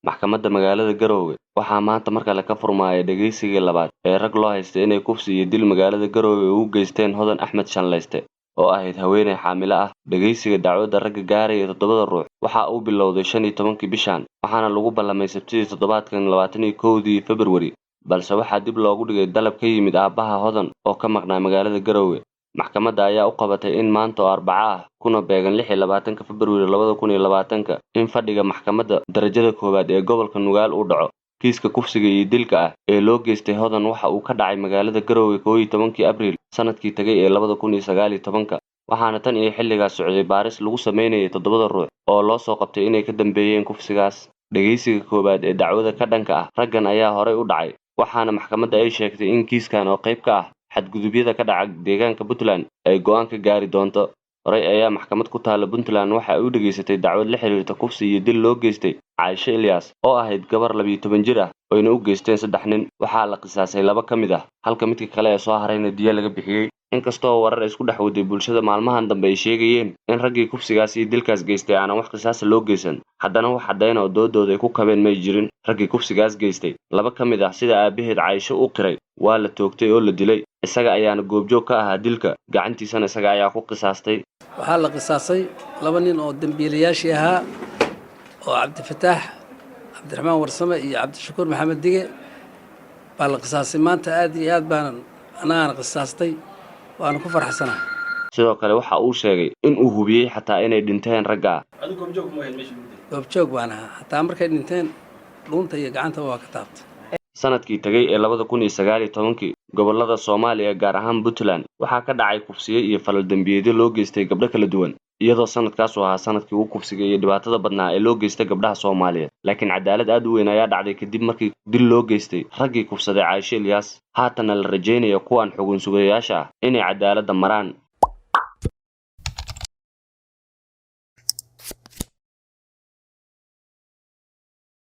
Maxkamadda magaalada Garowe waxaa maanta mar kale ka furmaya dhageysigii labaad ee rag loo haystay inay kufsi iyo dil magaalada Garowe ugu geysteen Hodan Axmed Shanleyste oo ahayd haweeney xaamilo ah. Dhageysiga dacwadda ragga gaaraya 7 ruux waxa uu bilowday 15-kii bishan, waxaana lagu ballamay Sabtidii toddobaadkan 21-dii February, balse waxaa dib loogu dhigay dalab ka yimid aabbaha Hodan oo ka maqnaa magaalada Garowe. Maxkamadda ayaa u qabatay in maanta oo Arbaco ah, kuna beegan 26-ka February 2020-ka, in fadhiga maxkamadda darajada koowaad ee gobolka Nugaal uu dhaco. Kiiska kufsiga iyo dilka ah ee loo geystay Hodan waxa uu ka dhacay magaalada Garowe 11-kii Abriil sanadkii tagay ee 2019-ka, waxaana tan iyo xilligaas socday baaris lagu sameynayay 7 ruux oo loo soo qabtay inay ka dambeeyeen kufsigaas. Dhageysiga koowaad ee dacwadda ka dhanka ah raggan ayaa horey u dhacay, waxaana maxkamadda ay sheegtay in kiiskan oo qayb ka ah xadgudubyada ka dhaca deegaanka Puntland ay go'aan ka gaari doonto. Horey ayaa maxkamad ku taalla Puntland waxa ay u dhageysatay dacwad la xiriirta kufsi iyo dil loo geystay Caashe Ilyas oo ahayd gabar 12 jir ah oyna u geysteen 3 nin. Waxaa la qisaasay 2 ka mid ah, halka midka kale ee soo harayna diya laga bixiyey. Inkastoo warar isku dhex waday bulshada maalmahan dambe ay sheegayeen in raggii kufsigaas iyo dilkaas geystay aanan wax qisaasa loo geysan, haddana wax caddayn oo doodooda ay ku kabeen may jirin. Raggii kufsigaas geystay 2 ka mid ah, sida aabaheed Caashe u qiray, waa la toogtay oo la dilay. Isaga ayaana goobjoog ka ahaa dilka, gacantiisana isaga ayaa ku qisaastay. Waxaa la qisaasay 2 nin oo dambiilayaashii ahaa oo Cabdifataax Cabdiraxmaan Warsame iyo Cabdishakuur Maxamed Dige baa la qisaasay maanta. Aad iyo aad baan anagaana qisaastay, waana ku farxsanahay. Sidoo kale waxa uu sheegay in uu hubiyey xataa inay dhinteen ragga. Goobjoog baan ahaa, xataa markay dhinteen dhuunta iyo gacanta waa ka taabtay. Sanadkii tagay ee 2019-kii, gobollada Soomaaliya gaar ahaan Puntland waxaa ka dhacay kufsiyo iyo falal dambiyeedyo loo geystay gabdho kala duwan, iyadoo sanadkaas uu ahaa sanadkii ugu kufsiga iyo dhibaatada badnaa ee loo geystay gabdhaha Soomaaliyeed. Laakiin cadaalad aad u weyn ayaa dhacday kadib markii dil loo geystay raggii kufsaday Caashe Ilyas. Haatanna la rajaynayo kuwan xugun sugayaasha ah inay cadaaladda maraan.